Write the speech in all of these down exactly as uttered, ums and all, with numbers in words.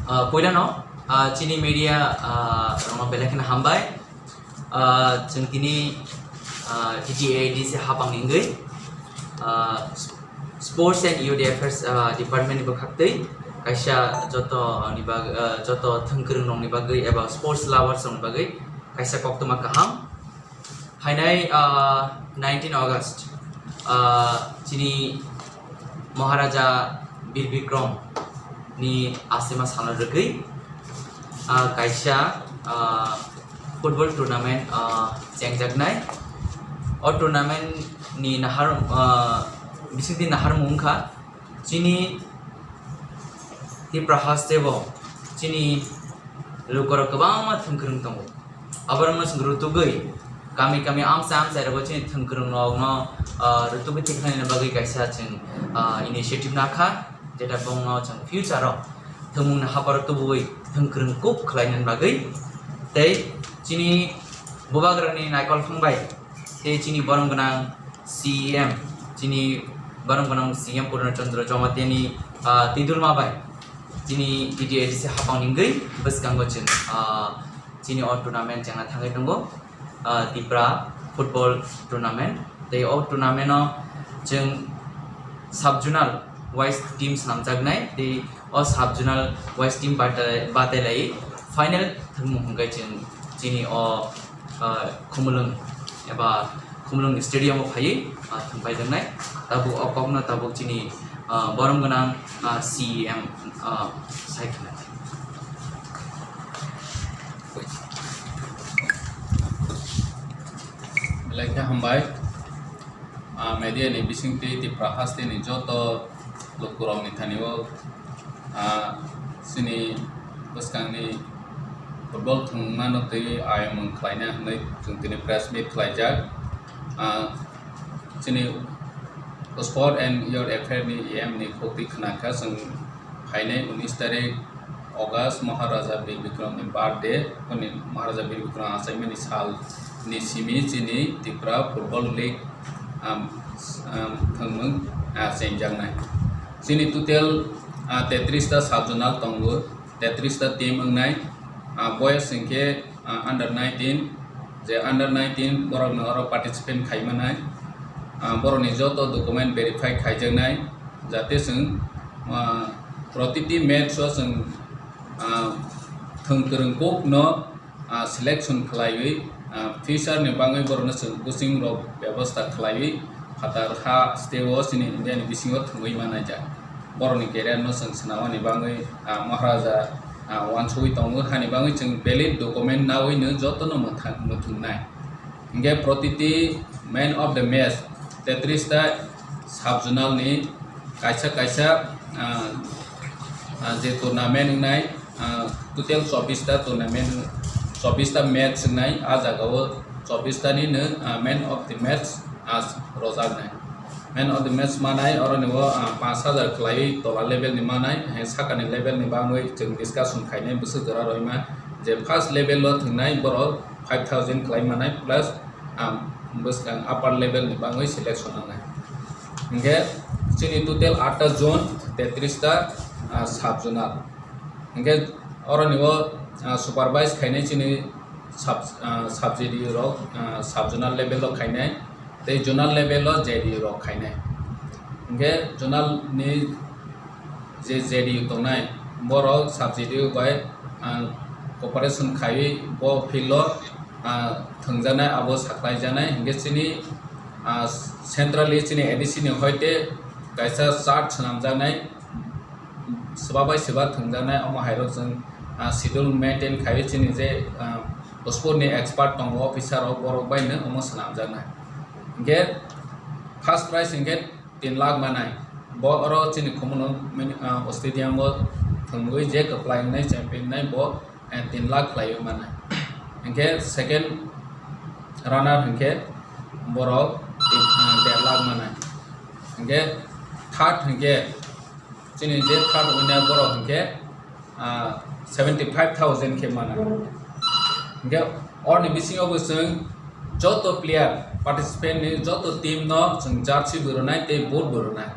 Ah, puilano, ah, chini media, ah, rokno belai kheno hambai. Ah, chwng tini, ah, T T A D C hapang ni wngwi, ah, Sports and Youth Affairs, ah, Department ni bwkhaktwi kaisa joto ni bag-, ah, joto thwngkwrwng rokni bagwi eba sports lovers rokni bagwi kaisa koktwma kaham. Phainai, ah, nineteen August, ah, chini Maharaja Bir Bikram ni asima salno rwgwi, ah, kaisa, ah, football tournament, ah, chengjaknai. O tournament ni nahar, ah, bisingtwi naharmung wngkha chini Tipra haste bo chini lukurok kwbangma thwngkwrwng tongo. Aborokno chwng rutugwi kami kami amchai amchai rogo chini thwngkwrwng rokno, ah, rutugwi tikhlaina bagwi kaisa chwng, ah, initiative nakha, jeta bongno chwng future o thwngmungni haparo tubuwi thwngkwrwng kuk khlaina bagwi. Tei chini bubagrani naikol phang bai tei chini borom gwnang C E M, chini borom gwnang C E M Purna Chandra Jamatia ni, ah, twidulma bai chini T T A D C hapang ni wngwi bwskango chwng, ah, chini o tournament chengna thangwi tongo, ah, Tipra football tournament. Tei o tournament o chwng sub zonal wise team swnamjaknai, tei o sub zonal wise team bata-, batailai final thwngmung hwnkhe chwng chini o, ah, Khumulwng eba Khumulwng stadium o phaiwi, ah, thwngpaijaknai. Tabuk o kokno tabuk chini, ah, borom gwnang, ah, C E M, ah, sai khna. Belai khe hambai. Ah, media ni bisingtwi Tipra haste ni joto lukurokni thani o, ah, chini bwskangni football thwngmano twi ayamung khlaina hwnwi chwng tini press meet khlaijak. Ah, chini Sport and Youth Affair ni E M ni khukti khna kha chwng phainai unis tarik August Maharaja Bir Bikram ni birthday, boni Maharaja Bir Bikram achaimani sal ni simi chini Tipra Football League, um, um, thwngmung, ah, chengjaknai. Chini total, ah, tetris ta sub zonal tongo, tetris ta team wngnai, ah, boys hwnkhe, ah, under nineteen, je under nineteen borokno oro participate khai manai, ah, borokni joto document verify khaijaknai, jate chwng, ah, protiti match o chwng, ah, thwngkwrwng kokno, ah, selection khlaiwi, ah, future ni bagwi borokno chwng coaching rok bebosta khlaiwi phatar ha state o chini India ni bisingo thwngwi manaijak. Borokni career no chwng swnamani bagwi, ah, Maharaja, ah, uansugwi tongo, hani bagwi chwng valid document nawino jotono mwthang-, mwthwngnai. Hingke protiti man of the match tetris ta sub zonal ni kaisa kaisa, ah, ah, je tournament wngnai, ah, total chobbish ta tournament, chobbish ta match wngnai, ah jaga o chobbish ta ni no, ah, man of the match, ah, rojak nai. Man of the match manai, oro ni o, ah, panch hajar khlaiwi tola level ni manai, hai saka ni level ni bangwi chwng discussion khainai bwswk jora roima, je first level o thwngnai borok five thousand khlai manai plus, ah, bwskang upper level ni bangwi selection wngnai. Hingke chini total atta zone, tetris ta, ah, sub zonal. Hingke oro ni o, ah, supervise khainai chini sub, ah, sub J D U rok, ah, sub zonal level o khainai, tei zonal level o J D U rok khainai. Hingke zonal ni je J D U tongnai, borok sub J D U bai, ah, cooperation khaiwi bo field o, ah, thwngjaknai, abo saklaijaknai. Hingke chini, ah, centrally chini A D C ni hoite kaisa chart swnamjaknai, swba bai swba thwngjaknai, omo hai rok chwng, ah, schedule maintain khaiwi chini je, ah, sport ni expert tongo, officer rok, borok bai no omo swnamjaknai. Hingke first prize hingke tin lakh manai. Bo oro chini Khumulwng mini, ah, stadium o thwngwi je kwplai wngnai, champion wngnai bo, eh, tin lakh khlaiwi manai. Hingke second runner hingke borok, eh, der lakh manai. Hingke third hingke chini je third winner borok hingke, ah, seventy five thousand khe mana. Hingke orni bisingo bo chwng joto player, participant ni joto team no chwng jersey bo rwnai tei boot bo rwnai.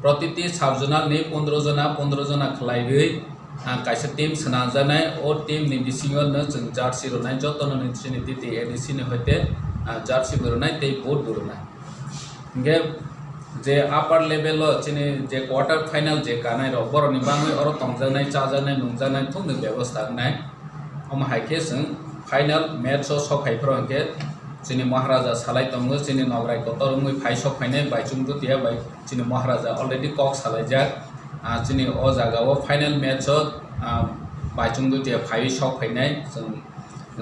Protiti sub zonal ni pondro jona, pondro jona khlaiwi ah, kaisa team swnamjaknai, o team ni bisingo no chwng jersey rwnai, joto no ni chini T T A D C ni hoite, ah, jersey bo rwnai tei boot bo rwnai. Hingke je upper level o chini je quarter final je kanai rok, borok ni bangwi oro tongjaknai, chajaknai, nungjaknai thokni bebosta wngnai. Omo hai khe chwng final match o sok phai phuru hingke chini Maharaja salai tongo, chini Nograi kotor wngwi phai sok phainai Baichung Dutia bai chini Maharaja already kok salaijak. Ah, chini o jaga o final match o, ah, Baichung Dutia phaiwi sok phainai chwng.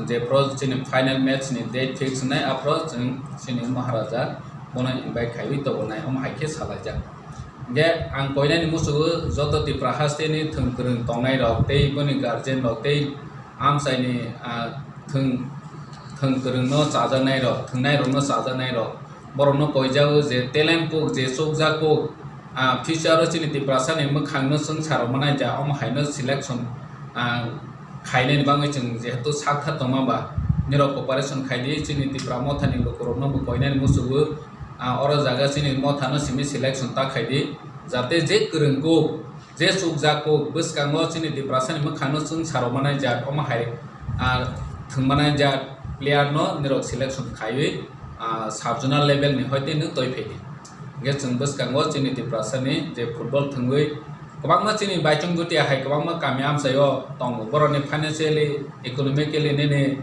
Jephru chini final match ni date fix wngnai, aphru chwng chini Maharaja bono invite khaiwi tongwnai, omo hai khe salaijak. Hingke ang koinani musugo joto Tipra haste ni thwng kwrwng tongnai rok tei boni guardian rok tei amchai ni, ah, thwng, thwng kwrwng no chajaknai rok, thwngnai rok no chajaknai rok, borok no koijago je talent kuk, je chukjak kuk, ah, future o chini Tiprasa ni mwkhang no chwng sa rok manai ja, omo hai no selection, ah, khainani bagwi chwng jehetu sakthar tongma ba, nirok cooperation khaidi, chini Tipra Motha ni lukurok no bo koinani musugo, ah, oro jaga chini Motha no simi selection ta khaidi, jate je kwrwng kuk, je chukjak kuk, bwskango chini Tiprasa ni mwkhang no chwng sa rok manai ja, omo hai, ah, thwng manai ja player no nirok selection khaiwi, ah, sub zonal level ni hoite no toi phaidi. Hingke chwng bwskango chini Tiprasa ni je football thwngwi kwbangma chini Baichung Dutia hai kwbangma kami amchai o tongo. Borok ni financially, economically nini,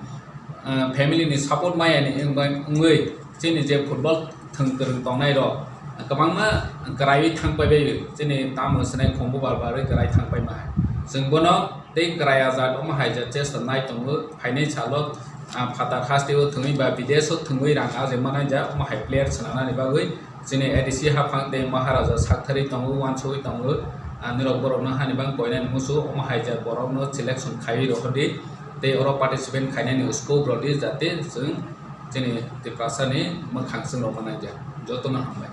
ah, family ni support maya ni wng bai, wngwi chini je football thwng kwrwng tongnai rok kwbangma kwraiwi thang pai bai chini tamo swnai khumbu bal barwi kwrai thang pai ma hai. Chwng bono tei kwrai ajat omo hai je chesta nai tongo phainai salo, ah, phatar haste o thwngwi ba bidesh o thwngwi rang aje manai ja omo hai player swnamnani bagwi chini A D C haphang tei Maharaja sakthari tongo, uansugwi tongo. Ah, nirok borokno hani bang koinani musu omo hai ja borokno selection khaiwi rohordi tei oro participant khainani scope rodi jate chwng chini Tiprasa ni mwkhang chwng rok manai ja. Jotono hambai.